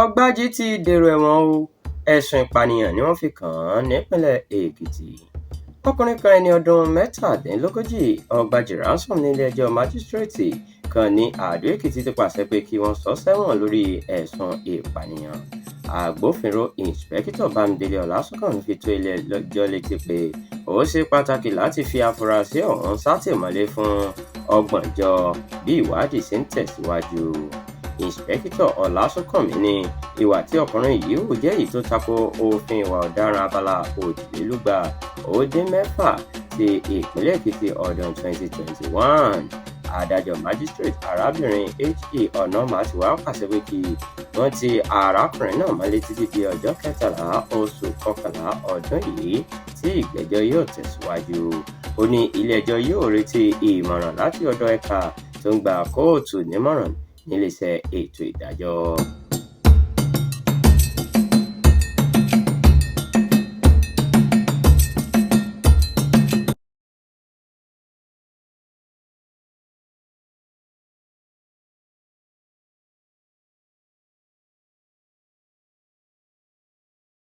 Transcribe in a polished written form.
Ọ̀gbájì ti dèrò ẹ̀wọ̀n o. Ẹ̀sùn ìpànìyàn ni wọ́n fi kàn án nípìnlẹ̀ Èkìtì. Ọkùnrin kan, ẹni ọdún 37, Ọ̀gbájì Ransom, nílé-ẹjọ́ májísíréètì kan ní Àdó-Èkìtì ti pàṣẹ pé kí wọ́n sọ ọ́ sẹ́wọ̀n lórí ẹ̀sùn ìpànìyàn. Agbófinró Ìǹṣìpẹ̀kìtọ̀ Bámidélé Ọlásùnkànmí fi tó ilé-ẹjọ́ létí pé ó ṣe pàtàkì láti fi àfúrásì ọ̀hún sátìmọ́lé fún ọgbọ̀njọ́ bí ìwádìí ṣe ń tẹ̀síwájú. Ìǹṣìpẹ̀kìtọ̀ Ọlásùnkànmí ní ìwà tí ọkùnrin yìí hù jẹ́ èyí tó tako òfin ìwà ọ̀daràn abala 626 ti ìpínlẹ̀ Èkìtì ọdún 2021. Adájọ́ májísíréètì arábìnrin H.E. Onoma ti wá pàṣẹ pé kí wọ́n ti arákùnrin náà mọ́lé títí di ọjọ́ 13 oṣù kọkànlá ọdún yìí tí ìgbẹ́jọ́ yóò tẹ̀síwájú. Ó ní ilé-ẹjọ́ yóò retí ìmọ̀ràn láti ọ̀dọ̀ ẹ̀ka tó ń gba kóòtù nímọ̀ràn níléeṣẹ́ ètò ìdájọ́.